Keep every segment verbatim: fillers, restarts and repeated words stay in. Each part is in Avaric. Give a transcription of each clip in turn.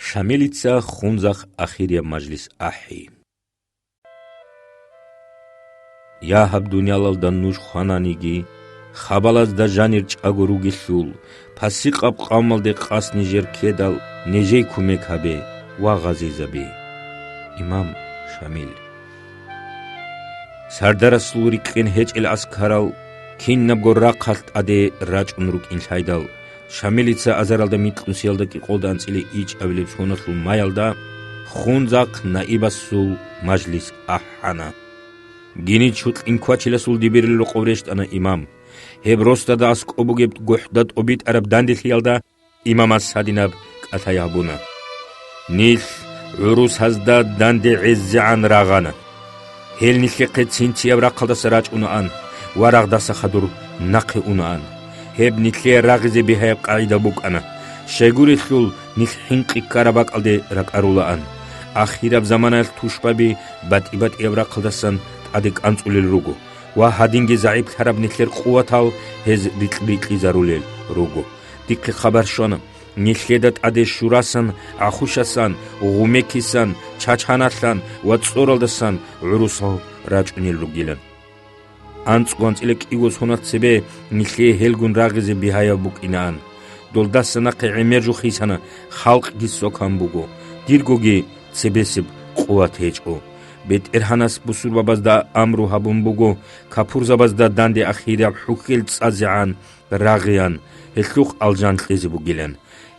Шамилица Хунзахъ ахирияб мажлис ахӀи. Я гьаб дуниялалда нуж хвананиги, хабалазда жанир чӀаго ругелъул, пасикъаб къавмалде къас нижер ккедал, нижей кумек гьабе ва гъазизаби. Имам Шамил. Сардарасул рикӀкӀен гьечӀел аскарал кинабго рахъалъ тӀаде рачӀун рукӀин лъайдал, Шамилица азаралда микьнусиялда кӀикъолда анцӀила ичӀабилеб соналъул маялда Хунзахъ наибасул мажлис ахӀана. Гиничу кьинквачиласул дибирил рокъов рещтӀана имам. Гьеб росдада аскӀоб бугеб гохӀда тӀобитӀараб данделъиялда имамас гьадинаб кӀалъай гьабуна: «Нилъ гӀурусазда данде гӀезегӀан рагъана. Гьел нилъехъе цинцияб рахъалдаса рачӀунаан ва рагъдаса хадур нахъе унаан. Гьеб нилъее рагъизе бигьаяб къагӀида букӀана. Щайгурелъул нилъ хӀинкъи ккараб бакӀалде ракӀарулаан. Ахираб заманаялъ тушбаби батӀи-батӀияб рахъалдасан тӀаде кӀанцӀулел руго ва гьадинги загӀиплъараб нилъер къуватал гьез рикь-рикьизарулел руго. Дихъе хабар щвана, нилъеда тӀаде Шурасан, ГӀахушасан, Гъумекисан, Чачаналъан ва ЦӀоралдасан гӀурусал рачӀунел ругилан. АнцӀго-анцӀила кӀиго соналъ цебе нилъее гьелгун рагъизе бигьаяб букӀинаан. Долдаса нахъе гӀемер жо хисана, халкъги сокан буго, диргоги цебесеб къуват гьечӀо. БетӀергьанас бусурбабазда амру гьабун буго, капурзабазда данде ахираб хӀухьел цӀазегӀан рагъеян, гьелъухъ алжан кьезе бугилан.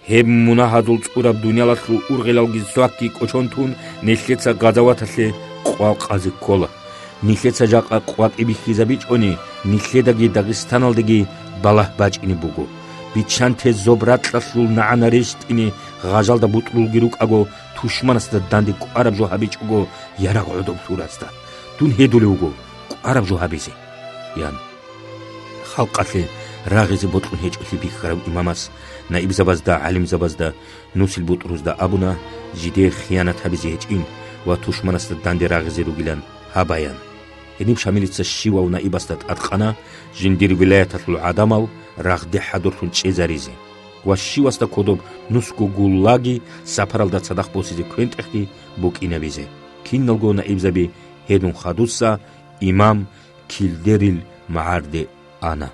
Гьеб мунагьазул цӀураб дуниялалъул ургъелалги свакги кӀочон тун, нилъеца гъазаваталъе къвал къазе ккола. Нилъеца жакъа къватӀи бихьизабичӀони, нилъедаги Дагъистаналдаги балагь бачӀине буго. Биччанте зоб-ракьалъул нагӀана рещтӀине гъажалда бутӀрулги рукӀаго, тушманасда данде кӀвараб жо гьабичӀого ярагъ гӀодоб лъурасда. Дун гьедулев вуго кӀвараб жо гьабизе, – ян. Халкъалъе рагъизе бокьун гьечӀолъи бихьарав имамас наибзабазда, гӀалимзабазда, нусил бутӀрузда абуна, жидее хиянат гьабизе гьечӀин ва тушманасда данде рагъизе ругилан гьабаян. Гьениб Шамилица щивав наибасда тӀадкъана жиндир вилаяталъул гӀадамал рагъде хӀадурлъун чӀезаризе ва щивасда кодоб нусго гуллаги сапаралда цадахъ босизе квен-тӀехги букӀинабизе. Киналго наибзаби гьедун хадуса имам килдерил магӀарде ана.